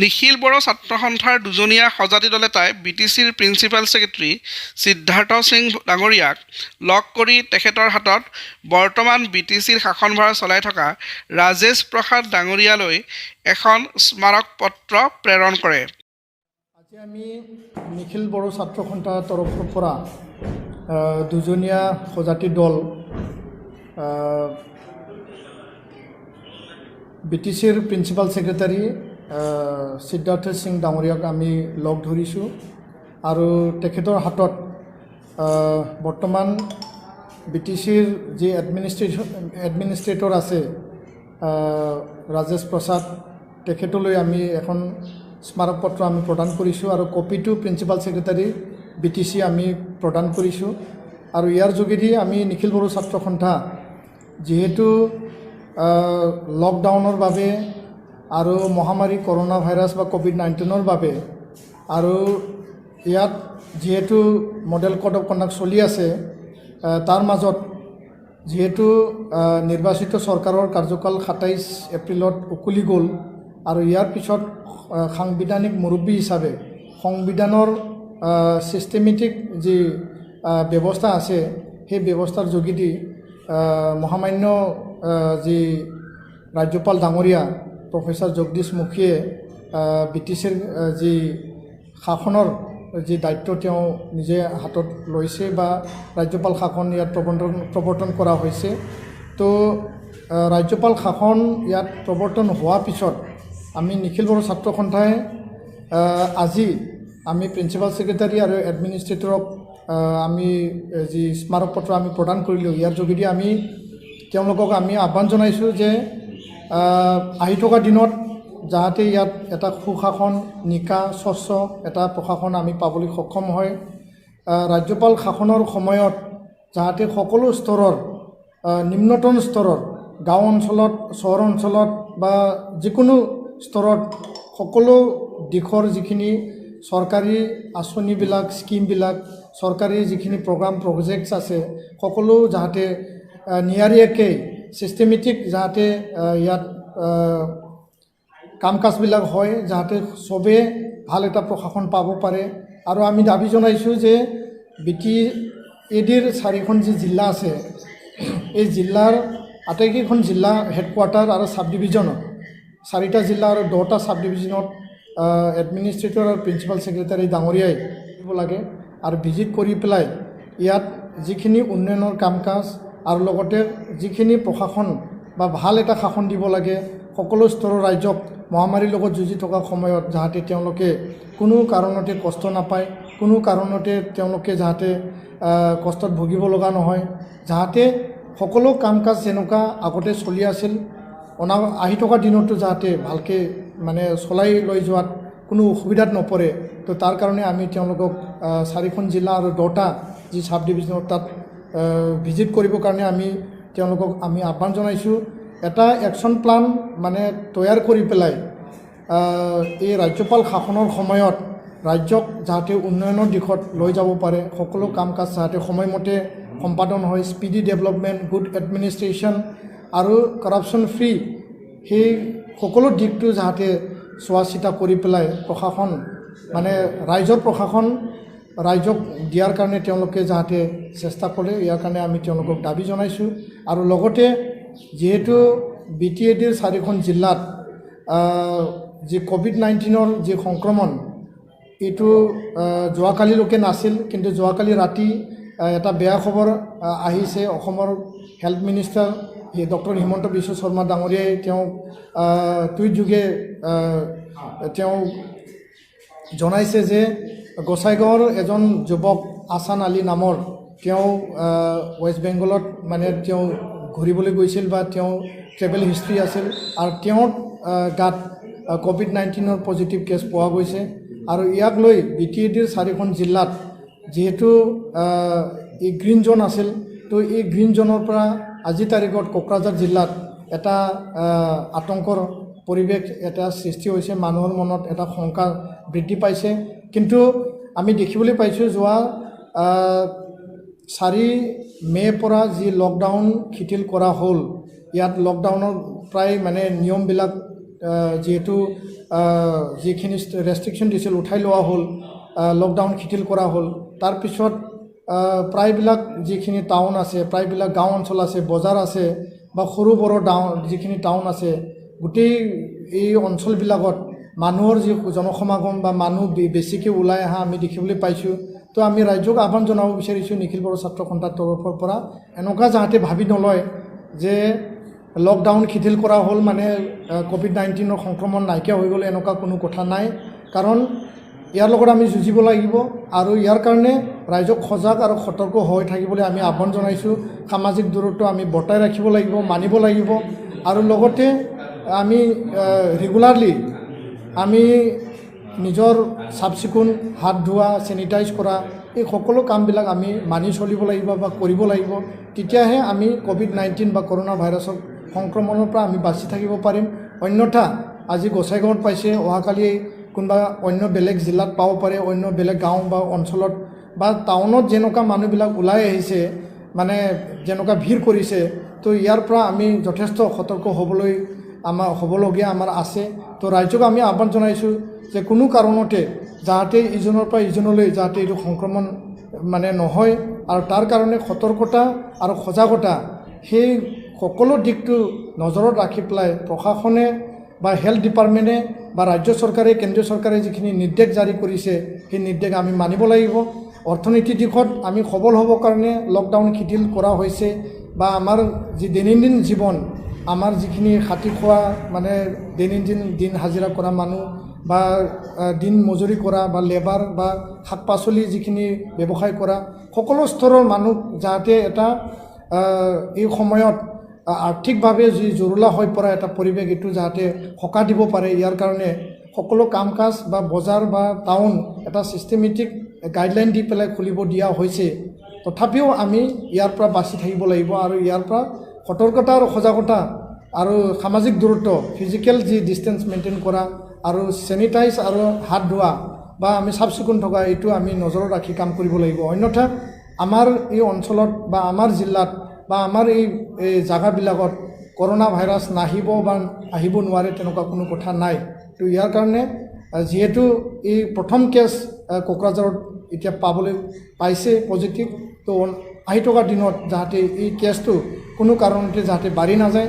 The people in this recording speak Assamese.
নিখিল বড়ো ছাত্ৰ সন্থাৰ দুজনীয়া সজাতি দল এটাই বি টি চিৰ প্ৰিন্সিপাল ছেক্ৰেটেৰী সিদ্ধাৰ্থ সিং ডাঙৰীয়াক লগ কৰি তেখেতৰ হাতত বৰ্তমান বি টি চিৰ শাসনভাৰ চলাই থকা ৰাজেশ প্ৰসাদ ডাঙৰীয়ালৈ এখন স্মাৰক পত্ৰ প্ৰেৰণ কৰে। আজি আমি নিখিল বড়ো ছাত্ৰ সন্থাৰ তৰফৰ পৰা দুজনীয়া সজাতি দল বি টি চিৰ প্ৰিন্সিপাল ছেক্ৰেটাৰী সিদ্ধাৰ্থ সিং ডাঙৰীয়াক আমি লগ ধৰিছোঁ আৰু তেখেতৰ হাতত বৰ্তমান বি টি চিৰ যি এডমিনিষ্ট্ৰেটৰ আছে ৰাজেশ প্ৰসাদ, তেখেতলৈ আমি এখন স্মাৰকপত্ৰ আমি প্ৰদান কৰিছোঁ আৰু কপিটো principal secretary B T C আমি প্ৰদান কৰিছোঁ। আৰু ইয়াৰ যোগেদি আমি নিখিল বড়ো ছাত্ৰ সন্থা যিহেতু লকডাউনৰ বাবে আৰু মহামাৰী কৰোণা ভাইৰাছ বা ক'ভিড-19ৰ বাবে আৰু ইয়াত যিহেতু মডেল কোড অফ কণ্ডাক্ট চলি আছে, তাৰ মাজত যিহেতু নিৰ্বাচিত চৰকাৰৰ কাৰ্যকাল 27 এপ্ৰিলত উকলি গ'ল আৰু ইয়াৰ পিছত সাংবিধানিক মুৰব্বী হিচাপে সংবিধানৰ ছিষ্টেমেটিক যি ব্যৱস্থা আছে, সেই ব্যৱস্থাৰ যোগেদি মহামান্য যি ৰাজ্যপাল ডাঙৰীয়া প্ৰফেচাৰ জগদীশ মুখীয়ে বি টি চিৰ যি শাসনৰ যি দায়িত্ব তেওঁ নিজে হাতত লৈছে বা ৰাজ্যপাল শাসন ইয়াত প্ৰৱৰ্তন কৰা হৈছে। তো ৰাজ্যপাল শাসন ইয়াত প্ৰৱৰ্তন হোৱাৰ পিছত আমি নিখিল বড়ো ছাত্ৰ সন্থাই আজি আমি প্ৰিন্সিপাল ছেক্ৰেটাৰী আৰু এডমিনিষ্ট্ৰেটৰক আমি যি স্মাৰকপত্ৰ আমি প্ৰদান কৰিলোঁ, ইয়াৰ যোগেদি আমি তেওঁলোকক আমি আহ্বান জনাইছোঁ যে আহি থকা দিনত যাতে ইয়াত এটা সুশাসন, নিকা, স্বচ্ছ এটা প্ৰশাসন আমি পাবলৈ সক্ষম হয়। ৰাজ্যপাল শাসনৰ সময়ত যাতে সকলো স্তৰৰ, নিম্নতম স্তৰৰ গাঁও অঞ্চলত, চহৰ অঞ্চলত বা যিকোনো স্তৰত সকলো দিশৰ যিখিনি চৰকাৰী আঁচনিবিলাক, স্কীমবিলাক, চৰকাৰী যিখিনি প্ৰগ্ৰাম, প্ৰজেক্টছ আছে, সকলো যাতে নিয়াৰিয়াকৈ ছিষ্টেমেটিক যাতে ইয়াত কাম কাজবিলাক হয়, যাতে চবেই ভাল এটা প্ৰশাসন পাব পাৰে। আৰু আমি দাবী জনাইছোঁ যে বি টি এ ডিৰ চাৰিখন যি জিলা আছে, এই জিলাৰ আটাইকেইখন জিলা হেডকোৱাৰ্টাৰ আৰু ছাব ডিভিজনত, চাৰিটা জিলা আৰু 10টা ছাব ডিভিজনত এডমিনিষ্ট্ৰেটৰ আৰু প্ৰিন্সিপাল ছেক্ৰেটাৰী ডাঙৰীয়াই দিব লাগে আৰু ভিজিট কৰি পেলাই ইয়াত যিখিনি উন্নয়নৰ কাম কাজ আৰু লগতে যিখিনি প্ৰশাসন বা ভাল এটা শাসন দিব লাগে সকলো স্তৰৰ ৰাইজক, মহামাৰীৰ লগত যুঁজি থকা সময়ত যাতে তেওঁলোকে কোনো কাৰণতে কষ্ট নাপায়, কোনো কাৰণতে তেওঁলোকে যাতে কষ্টত ভুগিব লগা নহয়, যাতে সকলো কাম কাজ যেনেকুৱা আগতে চলি আছিল আহি থকা দিনতো যাতে ভালকৈ মানে চলাই লৈ যোৱাত কোনো অসুবিধাত নপৰে। তো তাৰ কাৰণে আমি তেওঁলোকক চাৰিখন জিলা আৰু 10টা যি ছাব ডিভিজনত তাত ভিজিট কৰিবৰ কাৰণে আমি তেওঁলোকক আমি আহ্বান জনাইছোঁ। এটা একশ্যন প্লান মানে তৈয়াৰ কৰি পেলাই এই ৰাজ্যপাল শাসনৰ সময়ত ৰাজ্যক যাতে উন্নয়নৰ দিশত লৈ যাব পাৰে, সকলো কাম কাজ যাতে সময়মতে সম্পাদন হয়, স্পীডি ডেভেলপমেণ্ট, গুড এডমিনিষ্ট্ৰেশ্যন আৰু কৰাপশ্যন ফ্ৰী, সেই সকলো দিশটো যাতে চোৱা চিতা কৰি পেলাই প্ৰশাসন মানে ৰাইজৰ প্ৰশাসন ৰাইজক দিয়াৰ কাৰণে তেওঁলোকে যাতে চেষ্টা কৰে, ইয়াৰ কাৰণে আমি তেওঁলোকক দাবী জনাইছোঁ। আৰু লগতে যিহেতু বি টি এ ডিৰ চাৰিখন জিলাত যি ক'ভিড-19ৰ যি সংক্ৰমণ, এইটো যোৱাকালিলৈকে নাছিল, কিন্তু যোৱাকালি ৰাতি এটা বেয়া খবৰ আহিছে। অসমৰ health minister doctor Himanta Biswa Sarma ডাঙৰীয়াই তেওঁ টুইটযোগে তেওঁ জনাইছে যে গোসাইগাঁৱৰ এজন যুৱক আছান আলী নামৰ তেওঁ ৱেষ্ট বেংগলত মানে তেওঁ ঘূৰিবলৈ গৈছিল বা তেওঁ ট্ৰেভেল হিষ্ট্ৰী আছিল আৰু তেওঁৰ গাত ক'ভিড-19ৰ পজিটিভ কেছ পোৱা গৈছে। আৰু ইয়াক লৈ বি টি এ ডিৰ চাৰিখন জিলাত যিহেতু এই গ্ৰীণ জ'ন আছিল, তো এই গ্ৰীণ জ'নৰ পৰা আজিৰ তাৰিখত কোকৰাঝাৰ জিলাত এটা আতংকৰ পৰিৱেশ এটা সৃষ্টি হৈছে, মানুহৰ মনত এটা শংকা বৃদ্ধি পাইছে। কিন্তু আমি দেখিবলৈ পাইছোঁ যোৱা 4 মে'ৰ পৰা যি লকডাউন শিথিল কৰা হ'ল, ইয়াত লকডাউনৰ প্ৰায় মানে নিয়মবিলাক যিহেতু যিখিনি ৰেষ্ট্ৰিকশ্যন দিছিল উঠাই লোৱা হ'ল, লকডাউন শিথিল কৰা হ'ল, তাৰপিছত প্ৰায়বিলাক যিখিনি টাউন আছে, প্ৰায়বিলাক গাঁও অঞ্চল আছে, বজাৰ আছে বা সৰু বৰ ডাউন যিখিনি টাউন আছে, গোটেই এই অঞ্চলবিলাকত মানুহৰ যি জনসমাগম বা মানুহ বেছিকৈ ওলাই অহা আমি দেখিবলৈ পাইছোঁ। তো আমি ৰাইজক আহ্বান জনাব বিচাৰিছোঁ নিখিল বড়ো ছাত্ৰ সন্থাৰ তৰফৰ পৰা, এনেকুৱা যাতে ভাবি নলয় যে লকডাউন শিথিল কৰা হ'ল মানে ক'ভিড-19ৰ সংক্ৰমণ নাইকিয়া হৈ গ'ল, এনেকুৱা কোনো কথা নাই। কাৰণ ইয়াৰ লগত আমি যুঁজিব লাগিব আৰু ইয়াৰ কাৰণে ৰাইজক সজাগ আৰু সতৰ্ক হৈ থাকিবলৈ আমি আহ্বান জনাইছোঁ। সামাজিক দূৰত্ব আমি বৰ্তাই ৰাখিব লাগিব, মানিব লাগিব আৰু লগতে আমি ৰেগুলাৰলি আমি নিজৰ চাফ চিকুণ, হাত ধোৱা, চেনিটাইজ কৰা এই সকলো কামবিলাক আমি মানি চলিব লাগিব বা কৰিব লাগিব। তেতিয়াহে আমি ক'ভিড-19 বা কৰোণা ভাইৰাছৰ সংক্ৰমণৰ পৰা আমি বাচি থাকিব পাৰিম। অন্যথা আজি গোসাইগাঁৱত পাইছে, অহাকালি কোনোবা অন্য বেলেগ জিলাত পাব পাৰে, অন্য বেলেগ গাঁও বা অঞ্চলত বা টাউনত যেনেকুৱা মানুহবিলাক ওলাই আহিছে, মানে যেনেকুৱা ভিৰ কৰিছে, তো ইয়াৰ পৰা আমি যথেষ্ট সতৰ্ক হ'বলৈ আমাৰ হ'বলগীয়া আমাৰ আছে। তো ৰাইজক আমি আহ্বান জনাইছোঁ যে কোনো কাৰণতে যাতে ইজনৰ পৰা ইজনলৈ যাতে এইটো সংক্ৰমণ মানে নহয় আৰু তাৰ কাৰণে সতৰ্কতা আৰু সজাগতা সেই সকলো দিশটো নজৰত ৰাখি পেলাই প্ৰশাসনে বা হেল্থ ডিপাৰ্টমেণ্টে বা ৰাজ্য চৰকাৰে, কেন্দ্ৰীয় চৰকাৰে যিখিনি নিৰ্দেশ জাৰি কৰিছে সেই নিৰ্দেশ আমি মানিব লাগিব। অৰ্থনীতিৰ দিশত আমি সবল হ'বৰ কাৰণে লকডাউন শিথিল কৰা হৈছে বা আমাৰ যি দৈনন্দিন জীৱন, আমাৰ যিখিনি খাটি খোৱা মানে দৈনন্দিন দিন হাজিৰা কৰা মানুহ বা দিন মজুৰি কৰা বা লেবাৰ বা শাক পাচলি যিখিনি ব্যৱসায় কৰা সকলো স্তৰৰ মানুহ যাতে এটা এই সময়ত আৰ্থিকভাৱে যি জুৰুলা হৈ পৰা এটা পৰিৱেশ এইটো যাতে সকাহ দিব পাৰে, ইয়াৰ কাৰণে সকলো কাম কাজ বা বজাৰ বা টাউন এটা ছিষ্টেমেটিক গাইডলাইন দি পেলাই খুলিব দিয়া হৈছে। তথাপিও আমি ইয়াৰ পৰা বাচি থাকিব লাগিব আৰু ইয়াৰ পৰা সতৰ্কতা আৰু সজাগতা আৰু সামাজিক দূৰত্ব, ফিজিকেল যি ডিষ্টেঞ্চ মেইনটেইন কৰা আৰু চেনিটাইজ আৰু হাত ধোৱা বা আমি চাফ চিকুণ থকা এইটো আমি নজৰত ৰাখি কাম কৰিব লাগিব। অন্যথা আমাৰ এই অঞ্চলত বা আমাৰ জিলাত বা আমাৰ এই জেগাবিলাকত কৰোণা ভাইৰাছ নাহিব বা আহিব নোৱাৰে তেনেকুৱা কোনো কথা নাই। তো ইয়াৰ কাৰণে যিহেতু এই প্ৰথম কেছ কোকৰাঝাৰত এতিয়া পাবলৈ পাইছে পজিটিভ, তো আহি থকা দিনত যাতে এই কেছটো কোনো কাৰণতে যাতে বাঢ়ি নাযায়